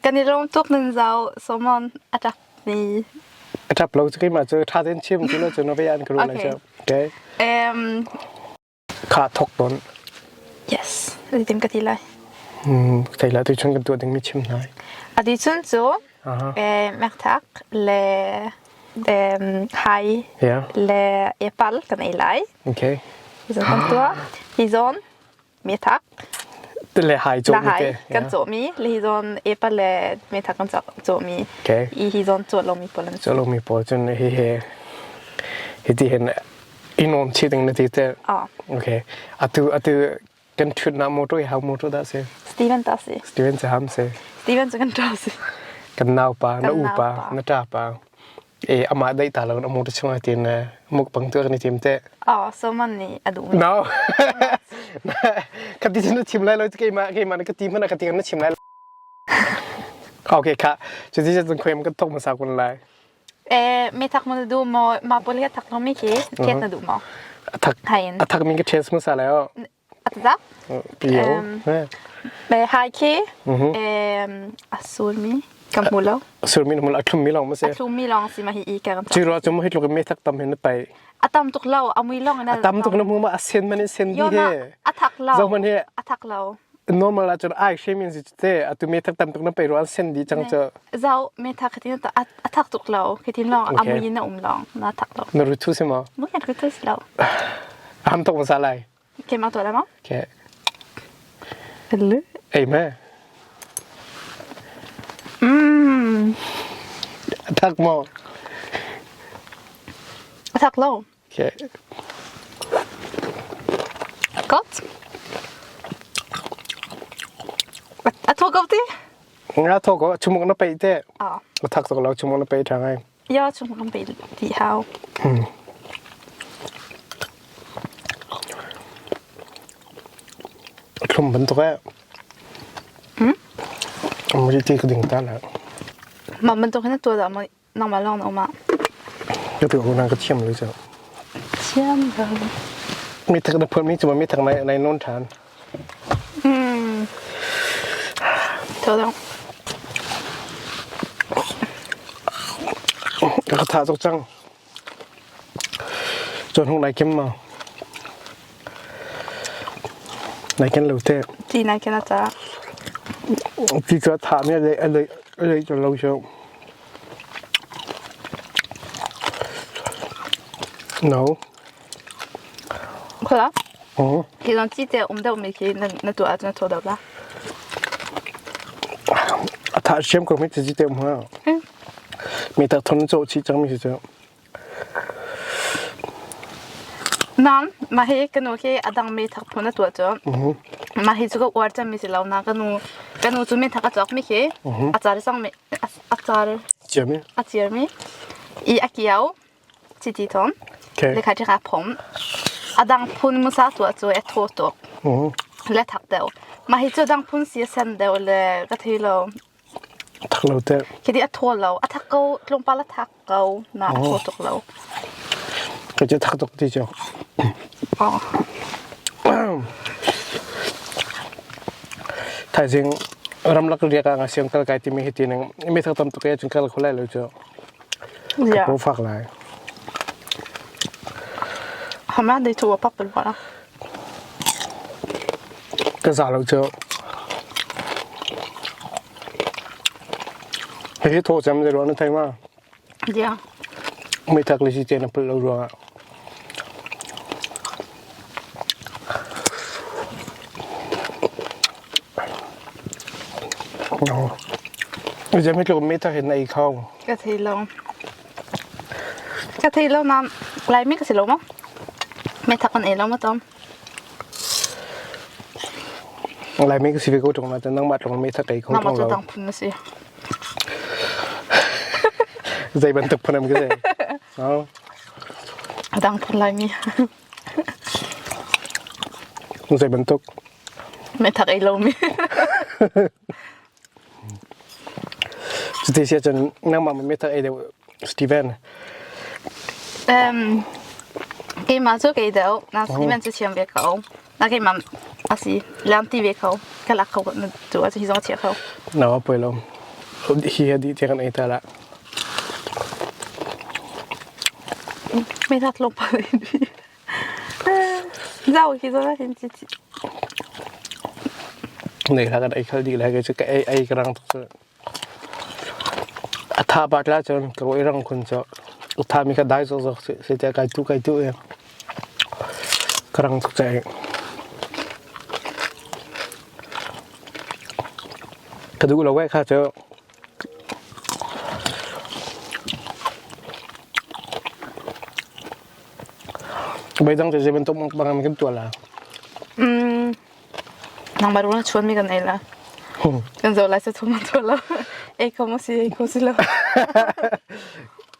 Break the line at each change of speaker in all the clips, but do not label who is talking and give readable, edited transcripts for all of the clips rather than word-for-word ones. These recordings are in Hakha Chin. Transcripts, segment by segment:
Kan i lawm tuk nan zau Solomon a ṭap mi.
A ṭap lo cu keimah cu ṭha tein chim cu lo cu na ve an ka ruah lai cu. Okay. Kha thok tawn.
Yes, zeitin ka ti lai?
Thei la tu chun kan tuah dingmi chim hna.
Ati chun cu mekthak le hai le epal kan ei lai.
Okay.
Hi zawn kan tuah. Hi zawn methak.
Le hai cawh mi te.
Kan cawh mi le hi zawn epal le methak kan cawh mi.
Okay.
I hi zawn cawh lomi pawl an
Cawh lomi pawl cun hi he hi ti hin i nuam chih ding na ti te. Okay. Atu atu kan ṭhutnak motor hi how motor dah si?
Steven ta si.
Steven cu ham si.
Steven cu kan ṭa si.
Kan naupa, na upa, na ṭapa. E amah daih ta lo na motor chungah tin mukbang tu kan i tim te.
Oh, so man nih a duh.
No. Ka ti na chim lai lo keimah keimah na ka ti hmanh ka ti na chim lai. Okay kha. Cuti cun khoim kan thok hmasa kun lai.
Mi thak na duh maw? Mah pawl hi a thak lomi khi ṭhet na duh maw?
A thak
Hai in.
a thak mi ka ṭhet hmasa lai o.
A tak?
Pio.
Hai khi a sulmi ka hmu lo.
Sulmi na hmu lo, a thlummi lawng ma si?
A thlummi lawng si ma hi i ka ram.
Cu ruah cu mo hi tluk in me thak tam hin na pai.
A tam tuk lo, a mui lawng in
a tam tuk na hmu ma a sen man in sen di he.
A thak lo.
Zo man he.
A thak lo.
Normal ah cun ai hrim in si te atu me thak tam tuk na pe ruan sen di cang cu.
Zau me thak khitin ta a thak tuk lo khitin long a mui na um long na thak lo.
Na ru thu si ma?
Mu kan ru thu si lo.
Am tok ma sa lai.
Ke ma to la ma?
Ke.
Hello.
Ei me.
Mm.
Thak mo.
Thak lo.
Okay.
Gott. A tho ko ti?
Nga tho ko chumuk na pei te.
Ah.
A thak tuk lo chumuk na pei tha ngai.
Ya chumuk kan pei ti hau.
Hmm. Thlum bantuk eh.
Hmm?
Am ri ti ka ding ta la.
Ma bantuk hin tu da ma Nangmah lawng na um ah.
Ka tu nang ka thiam lo cu.
Thiam lo.
Mi thak na phun mi cu mi thak nai nai non than.
Hmm. Tho dong.
Ka tha tuk cang. Chon hung nai kim ma. Nai ken lo te.
Ti nai ken a ca.
Ti cu a tha mi a lei a lei a lei cu lo cu. No.
Khala.
Oh.
Hi zong ci te um deuh mi khi na na tuah ahcun na thaw deuh la.
A tha siam ko mi ci te um ha. Mi tak thon cho chi chang mi si cu.
Nain mah hi ka nu khi a dang meithak phun a tuah cu. Mah hi cu ka uar cemmi si lo na ka nu ka nu cu meithak a cawkmi khi a car cangmi a car
Ciami?
a ciarmi i a kiao chiti thawm
Okay.
le kha ṭha phom a dang phun musa tuah cu a thaw tuk le thak deuh mah hi cu dang phun si a sen deuh le ka thei lo
Thak lo teh.
Khi a thaw lo. A thak ko, tlawmpal a thak ko, na a thaw tuk lo.
Ka cu thak tuk ti cu.
Oh.
Thaizing ramlak riak ah ngasiam kal kai timi hi ti ning mi thak tam tuk e cun kal khulai lo cu.
Yeah.
Ka fak lai.
Hama dei tu pak bal wala.
Ka za lo cu. Hihi thaw cem le ruang na thei ma?
Yeah.
Meithak le si te na pulh lo ruangah. No. Zem hi tluk meithak hin na ei kho.
Ka thei lo. Ka thei lo na Laimi ka si lo maw? Meithak kan ei lo maw tom?
Laimi ka si ve ko ṭung na nangmah tlung meithak ei kho
Nangmah
ṭung
cu
lo.
dang phun na si.
Zei bantuk phun am ka si? No.
Dang phun Laimi.
Zei bantuk?
Meithak ei lomi.
Cuti si ahcun nangmah meithak ei deuh Steven.
Um, keimah cu kei deuh, na Steven cu thiam ve ko. Na keimah a si, lam ti ve ko. Ka lak kho na tu a hi zong chia kho.
No, poi lo. Hi he dih tiang kan ei ta la.
Me that lo pa ni. Zau hi zo hin chi chi.
Nei la kan ei khal dih lai ke chu ka ei ei ka rang tuk cu. A tha bat la cun ka oi rang khun cu. Tha mi kha dai zok zok si si te kai tu kai tu e. Ka rang tuk chai. Ka duh lo we kha cu. Beidang cu zei bantuk bang kan tuah la?
Mm, nangmah ruang chuan mi kan ei la. Kan zo lai sa thum an tuah lo. Ei kho mo si, ei kho si lo.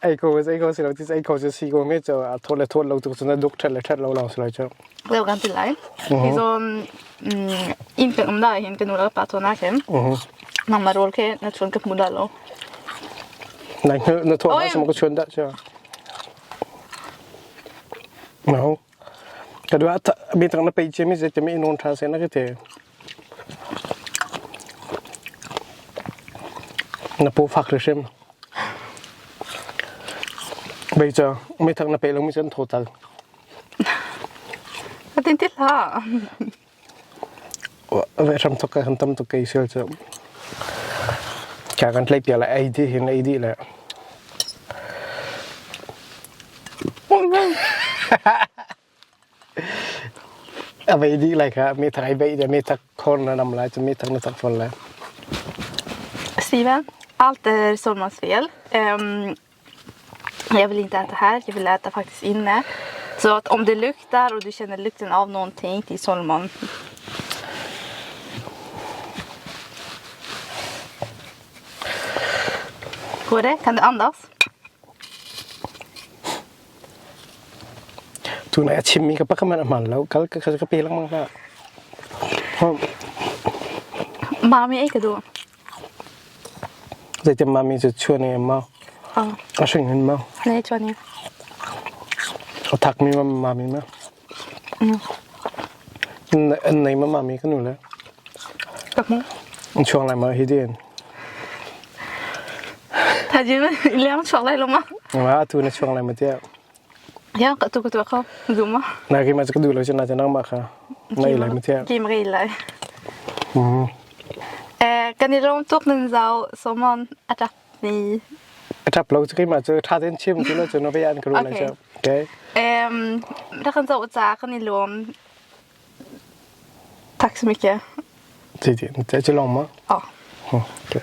Ei kho ei kho si lo, tis ei kho si si ko me cho a thot le thot lo tuk cun a duk that le that lo lawng si lai cho.
Leo kan ti lai. Hi zon inn kan um da hin kan nu le pa chawn ah khin. Nangmah rawl khi na chuan ka hmu dah lo.
Na na thot na sama ka chuan dah cho. No. Ka dua mi tang na pei che mi ze mi non tha se na ke te. Na pu fak re shem. Bei cha mi thang na pe lo mi chen tho tal.
A tin ti hlah.
Ve ram thok ka kan tam tuk kei sel chu. Ka kan tlai pia la ei di hin ei di le. A vei dih lai kha mi thak ai veih de mi thak khor na nam lai cu mi thak na thak fol lai.
Steven, allt är Solmans fel. Um, jag vill inte äta här, jag vill äta faktiskt inne. Så att om det luktar och du känner lukten av någonting till Solomon. Går det? Kan du andas?
Tunai a chimmi ka pakhat hmanh a hmaan lo. Kal ka ka pe lengmang hlah.
Mami ei ka duh.
Zeitin mami cu chuan in mau? A hring in mau?
Ne chuan in.
A thakmi ma mami ma? An nei ma mami ka nu le?
Ka hmu.
An chuang lai ma hi din?
Thaji leng chuak lai lo ma?
Ma tu na chuang lai ma tiah.
Ya ka tu ka tu kho du ma.
Na ki ma ka du lo na nang ma kha. Na i lai ma tiah.
Ki ma i lai. Eh kan i lawm tuk nan zau somon a tap ni.
A tap lo cu keimah cu tha tein chim cu lo cu na ve an ka ru lai cu. Okay.
Em ra kan zau ca kan i lawm. Tack så mycket.
Ti ti, te ci long ma?
Ja.
Okay.